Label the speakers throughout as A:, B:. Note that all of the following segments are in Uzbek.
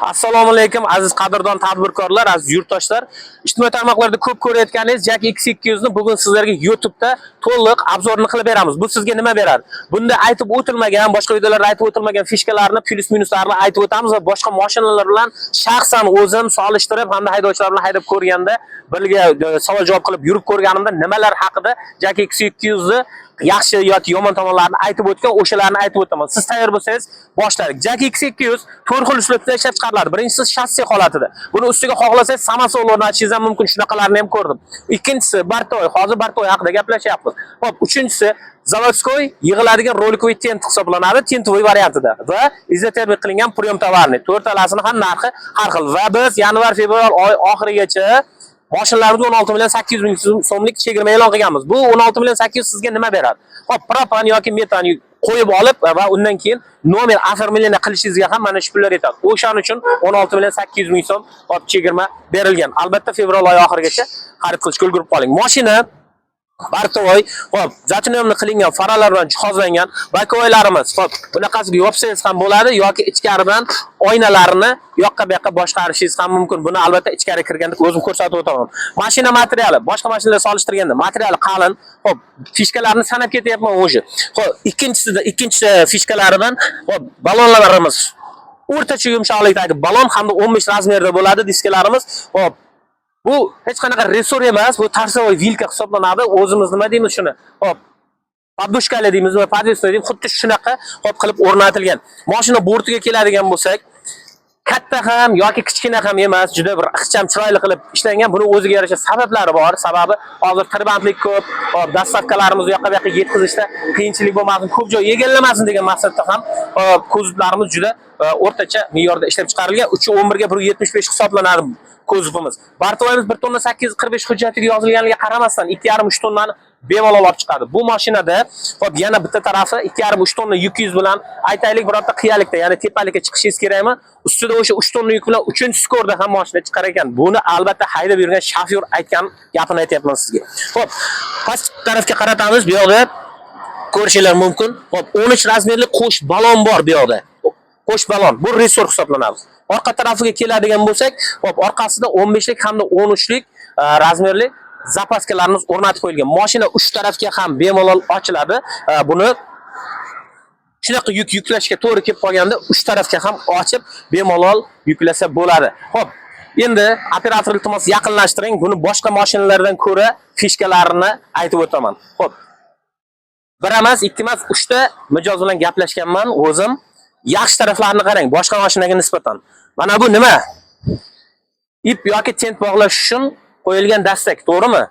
A: Assalomu alaykum aziz qadrdon tadbirkorlar, aziz yurtdoshlar. Ijtimoiy tarmoqlarda ko'p ko'rayotganingiz JAC X200 ni bugun sizlarga YouTube'da to'liq обзор ni qilib beramiz. Bu sizga nima beradi? Bunda aytib o'tilmagan, boshqa videolarda aytib o'tilmagan фишка larni, плюс minuslarni aytib o'tamiz va boshqa mashinalar bilan shaxsan o'zim solishtirib hamda haydovchilar bilan haydab ko'rganda, birga savol javob qilib yurib ko'rganimda nimalar haqida JAC X200 ni yaxshi yoki yomon tomonlarini aytib o'tgan, o'shalarni aytib o'taman. Siz tayyor bo'lsangiz, boshladik. JAC X200 to'rt xil uslubda ishlab chiqariladi. Birinchisi shassi holatida. Buni ustiga xohlasangiz самосвал o'rnatishingiz ham mumkin. Shunaqalarni ham ko'rdim. Ikkinchisi бортовой. Hozir бортовой haqida gaplashyapmiz. Xo'p, uchinchisi заводской yig'iladigan роликовый тент hisoblanadi, тентовый variantida va izotermik qilingan прием товарный. To'rtalasini ham narxi har xil va biz yanvar, fevral oy oxirigacha mashinalarimizni 16 million 800 ming so'mlik chegirma e'lon qilganmiz. Bu 16 million 800 sizga nima beradi? Xo'p, propan yoki metan qo'yib olib va undan keyin nomer оформление qilishingizga ham mana shu pullar yetadi. O'shaning uchun 16 million 800 ming so'm hop chegirma berilgan. Albatta fevral oyi oxirigacha xarid qilishga ulgurib qoling. Mashina бортовой, xo'p, затемнённый qilingan faralar bilan jihozlangan боковой larimiz, xo'p, bunaqasiga yopsangiz ham bo'ladi yoki ichkaridan oynalarini yoqqa bu yoqqa boshqarishingiz ham mumkin. Buni albatta ichkari kirganda o'zim ko'rsatib o'taman. Mashina materiali boshqa mashinalarga solishtirganda materiali qalin. Xo'p, фишка larni sanab ketyapman o'zi. Xo'p, ikkinchisida, ikkinchi фишка laridan, xo'p, balonlarimiz o'rtacha yumshoqlikdagi balon hamda 15 razmerda bo'ladi diskalarimiz. Xo'p, bu hech qanaqa рессор emas, bu торцевой вилка hisoblanadi. O'zimiz nima deymiz shuni? Xo'p, подушка li deymiz va подвесной deymiz, xuddi shunaqa hop qilib o'rnatilgan. Mashina bortiga keladigan bo'lsak, katta ham yoki kichkina ham emas, juda bir ixcham, chiroyli qilib ishlangan. Buni o'ziga yarasha sabablari bor. Sababi hozir tirbandlik ko'p, hop, доставка larimiz u yoqqa bu yoqqa yetkazishda qiyinchilik bo'lmasin, ko'p joy egallamasin degan maqsadda ham hop, kuzovlarimiz juda o'rtacha me'yorda ishlab chiqarilgan. 3.11 ga 1.75 hisoblanadi kuzovimiz. Бортовой imiz 1 tonna 845 hujjatiga yozilganiga qaramasdan 2,5-3 tonnani bemalol olib chiqadi. Bu mashinada hop yana bitta tarafi 2,5-3 tonna yukingiz bilan aytaylik birorta qiyalikda, ya'ni tepalikka chiqishingiz kerakmi? Ustida o'sha 3 tonna yuk bilan 3-скор da ham mashina chiqar ekan. Buni albatta haydab yurgan shofyor aytgan gapini aytyapman sizga. Xo'p, past tarafga qaratamiz, bu yoqda ko'rishinglar mumkin. Xo'p, 13 razmerli qo'sh balon bor bu yoqda. Qo'sh balon, bu рессор hisoblanadi. Orqa tarafiga keladigan bo'lsak, xo'p, orqasida 15 lik hamda 13 lik razmerli запаска larimiz o'rnatib qo'yilgan. Mashina uch tarafga ham bemalol ochiladi. Buni shunaqa yuk yuklashga to'g'ri kelib qolganda uch tarafga ham ochib bemalol yuklasa bo'ladi. Xo'p, endi operator, iltimos, yaqinlashtiring. Buni boshqa mashinalardan ko'ra фишка larini aytib o'taman. Xo'p. Bir emas, ikki emas, uchta mijoz bilan gaplashganman o'zim. Yaxshi taraflarini qarang, boshqa mashinaga nisbatan. Mana bu nima? Ip yoki тент bog'lash uchun qo'yilgan dastak, to'g'rimi?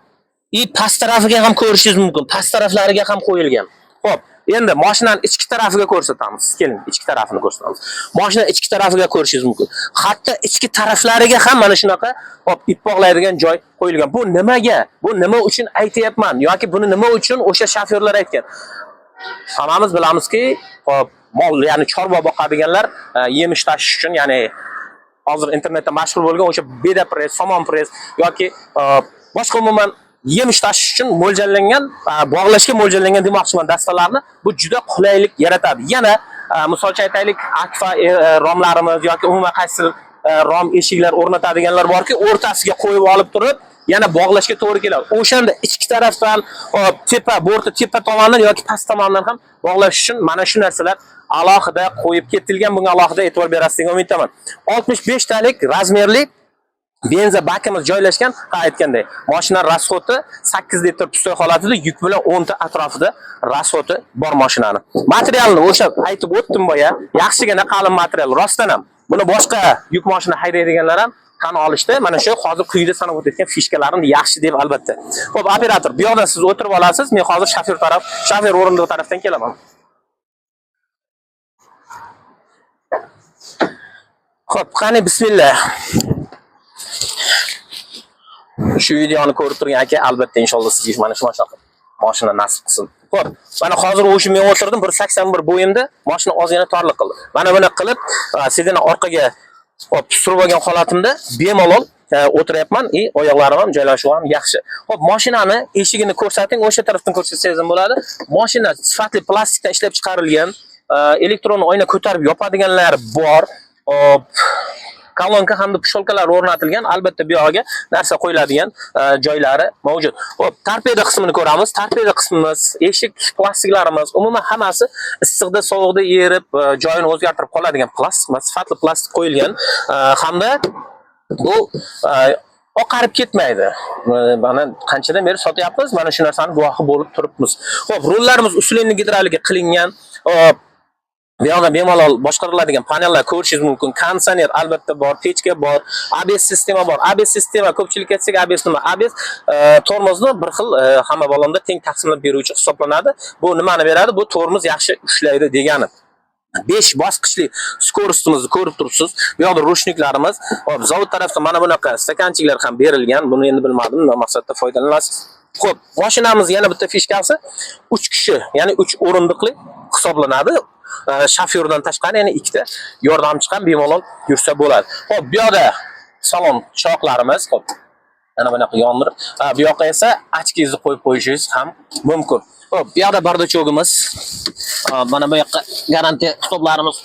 A: И past tarafiga ham ko'rishingiz mumkin. Past taraflariga ham qo'yilgan. Xo'p, endi mashinani ichki tarafiga ko'rsatamiz. Keling, ichki tarafini ko'rsatamiz. Mashina ichki tarafiga ko'rishingiz mumkin. Hatto ichki taraflariga ham mana shunaqa hop ip bog'laydigan joy qo'yilgan. Bu nimaga? Bu nima uchun aytyapman yoki buni nima uchun o'sha shofyorlar aytgan? Hammamiz bilamizki, hop, mol, ya'ni chorva boqadiganlar yemish tashish uchun, ya'ni hozir internetda mashhur bo'lgan o'sha beda press, somon press yoki boshqa umuman yemish tashish uchun mo'ljallangan, bog'lashga mo'ljallangan demoqchiman dastalarni, bu juda qulaylik yaratadi. Yana misol uchun aytaylik, akfa romlarimiz yoki umuman qaysi rom eshiklar o'rnatadiganlar borki, o'rtasiga qo'yib olib turib, yana bog'lashga to'g'ri keladi. O'shanda ichki tarafdan, hop, tepa, borti tepa tomonidan yoki past tomonidan ham bog'lash uchun mana shu narsalar alohida qo'yib ketilgan. Bunga alohida e'tibor berasiz degan umiddaman. 65 talik razmerli benza bakimiz joylashgan. Ha, aytganday, mashina расход i 8 litr пустой holatida, yuk bilan 10 ta atrofida расход i bor mashinani. Materialni o'sha aytib o'tdim boya, yaxshigina qalin material, rostdan ham. Buni boshqa yuk mashina haydaydiganlar ham tan olishdi. Mana shu hozir quyida sanab o'tayotgan фишка larini yaxshi deb albatta. Xo'p, operator, bu yoqdan siz o'tirib olasiz, men hozir shofyor taraf, shofyor o'rindig'i tarafdan kelaman. Xo'p, qani bismillah. Shu videoni ko'rib turgan aka, albatta inshaalloh sizga mana shu mashina nasib qilsin. Xo'p, mana hozir o'sha men o'tirdim, 1.81 bo'yimda, mashina ozgina torliq qildi. Mana buni qilib, сиденье orqaga hop surib olgan holatimda bemalol o'tiryapman и oyoqlarim ham joylashuvi ham yaxshi. Xo'p, mashinani eshigini ko'rsating, o'sha tarafdan ko'rsatsangiz ham bo'ladi. Mashina sifatli plastikdan ishlab chiqarilgan, elektron oyna ko'tarib yopadiganlar bor. Hop. Kolonka hamda пищалка lar o'rnatilgan. Albatta bu yog'iga narsa qo'yiladigan joylari mavjud. Xo'p, torpeda qismini ko'ramiz. Torpeda qismimiz, eshik plastiklarimiz, umuman hammasi issiqda, sovuqda erib, joyini o'zgartirib qoladigan plastik, sifatli plastik qo'yilgan. Hamda bu oqarib ketmaydi. Mana qanchadan beri sotyapmiz, mana shu narsani guvohi bo'lib turibmiz. Xo'p, rullarimiz усиленный gidravlika qilingan. Xo'p, bu yoqda bemalol boshqariladigan panellar ko'rishingiz mumkin. Konditsioner albatta bor, pechka bor, ABS sistema bor. ABS sistema, ko'pchilik aytsak, ABS nima? ABS tormozni bir xil hamma balonda teng taqsimlab beruvchi hisoblanadi. Bu nimani beradi? Bu tormoz yaxshi ushlaydi degani. 5 bosqichli скорость imizni ko'rib turibsiz. Bu yoqda ручник larimiz. Xo'p, zavod tarafdan mana bunaqa стаканчик lar ham berilgan. Buni endi bilmadim, nima maqsadda foydalanasiz. Xo'p, mashinamiz yana bitta фишка si 3 kishi, ya'ni 3 o'rindiqli hisoblanadi. Shofyordan tashqari yana ikkita yordamchi ham bemalol yursa bo'ladi. Xo'p, bu yoqda salon chiroqlarimiz, xo'p, mana bunaqa yondirib, bu yoqqa esa очки ngizni qo'yib qo'yishingiz ham mumkin. Xo'p, bu yoqda бардачок imiz. Mana bu yoqqa garantiya kitoblarimiz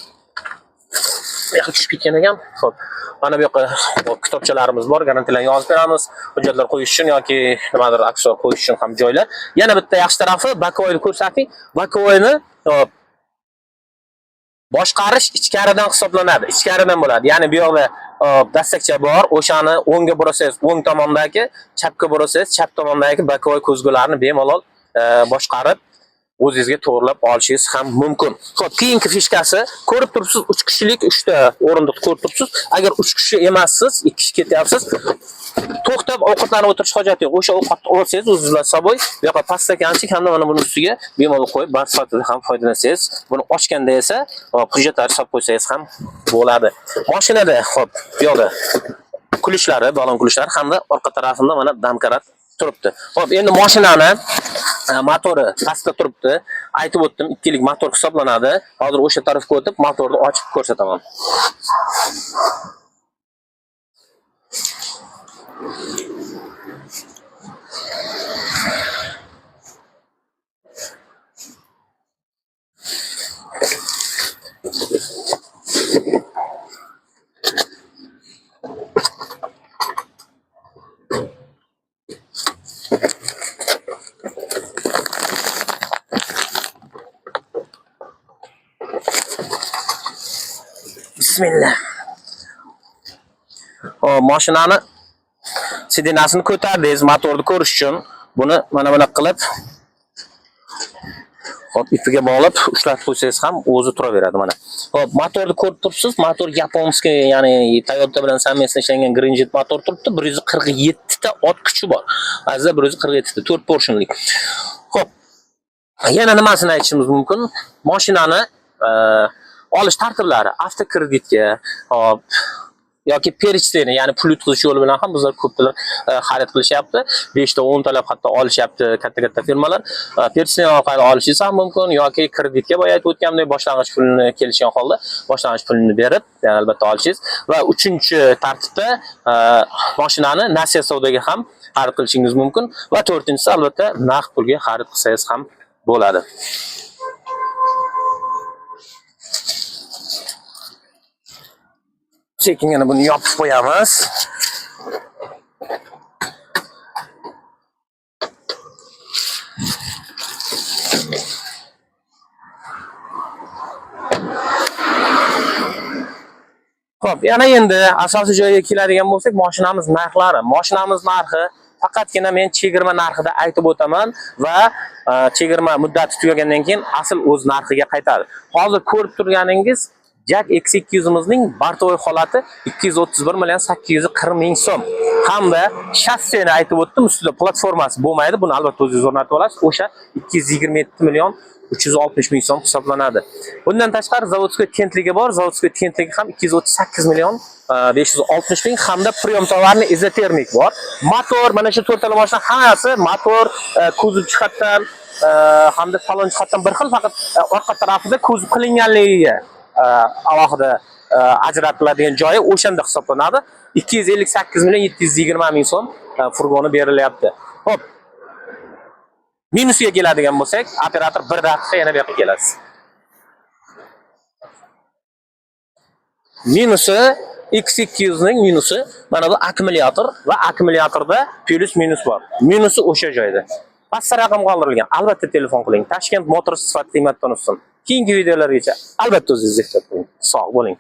A: bu yoqqa tushib ketgan ekan. Xo'p, mana bu yoqqa, xo'p, kitobchalarimiz bor, garantiyalarni yozib beramiz. Hujjatlar qo'yish uchun yoki nimadir aksessuar qo'yish uchun ham joylar. Yana bitta yaxshi tarafi, боковой ni ko'rsating. Боковой ni, xo'p, boshqarish ichkaridan hisoblanadi. Ichkaridan bo'ladi. Ya'ni bu yoqda, hop, dastakcha bor. O'shani o'ngga burasangiz, o'ng tomondagi, chapga burasangiz, chap tomondagi боковой ko'zgularni bemalol boshqarib o'zingizga to'g'rilab olishingiz ham mumkin. Xo'p, keyingi фишка si ko'rib turibsiz, 3 kishilik 3 ta o'rindiq ko'rib turibsiz. Agar 3 kishi emassiz, 2 kishi ketyapsiz, to'xtab ovqatlanib o'tirish hojati yo'q. O'sha ovqatni olsangiz o'zingizlar собой, bu yoqqa подстаканчик hamda mana buni ustiga bemalol qo'yib bar sifatida ham foydalansangiz, buni ochganda esa, hop, hujjatlarni solib qo'ysangiz ham bo'ladi. Mashinada, xo'p, bu yoqda ключ lari, balon ключ lari hamda orqa tarafida mana домкрат turibdi. Xo'p, endi mashinani motori pastda turibdi. Aytib o'tdim, ikkilik motor hisoblanadi. Hozir o'sha tarafga o'tib, motorni ochib ko'rsataman. Bismillah. Xo'p, mashinani сиденья sini ko'tardingiz motorni ko'rish uchun. Buni mana bunaqa qilib, hop, ipiga bog'lab ushlatib qo'ysangiz ham o'zi turaveradi mana. Xo'p, motorni ko'rib turibsiz, motor японский, ya'ni Toyota bilan совместно ishlangan Greenjet motor turibdi. 147 ta ot kuchi bor. Azizlar, 147 ta, 4 поршень lik. Xo'p, yana nimasini aytishimiz mumkin? Mashinani olish tartiblari avtokreditga, hop, yoki перечисление, ya'ni pul yutqizish yo'li bilan ham bizlar ko'plar xarid qilishyapti. 5 ta, 10 talab hatto olishyapti katta-katta firmalar. Перечисление orqali olishingiz ham mumkin yoki kreditga, boya aytib o'tganimdek, boshlang'ich pulini kelishgan holda boshlang'ich pulini berib, ya'ni albatta olishingiz va uchinchi tartibda mashinani nasiya savdoga ham xarid qilishingiz mumkin va to'rtinchisi, albatta, naqd pulga xarid qilsangiz ham bo'ladi. Sekingina buni yopib qo'yamiz. Xo'p, yana endi asosiy joyga keladigan bo'lsak, mashinamiz narxlari. Mashinamiz narxi faqatgina men chegirma narxida aytib o'taman va chegirma muddati tugagandan keyin asl o'z narxiga qaytadi. Hozir ko'rib turganingiz JAC X200imizning бортовой holati 231 million 840 ming so'm. Hamda shassini aytib o'tdim, ustida platformasi bo'lmaydi. Buni albatta o'zingiz o'rnatib olasiz. O'sha 227 million 360 ming so'm hisoblanadi. Bundan tashqari заводской тент ligi bor. Заводской тент ligi ham 238 million 560 ming hamda приём товарный изотермик bor. Motor, mana shu to'rttala mashina hammasi motor, kuzov jihatdan hamda salon jihatdan bir xil, faqat orqa tarafida kuzov qilinganligiga alohida ajratiladigan joyi o'shanda hisoblanadi. 258 million 720 ming so'm furgoni berilyapti. Xo'p. Minusiga keladigan bo'lsak, operator bir daqiqa yana bu yoqqa kelasiz. Minusi X200 ning minusi mana bu akkumulyator va akkumulyatorda plyus minus bor. Minusi o'sha joyda. Pastda raqam qoldirilgan. Albatta telefon qiling. Tashkent Motors sifat qiymatdan ustun. Keyingi videolargacha albatta o'zingiz ehtiyot qiling. Sog' bo'ling.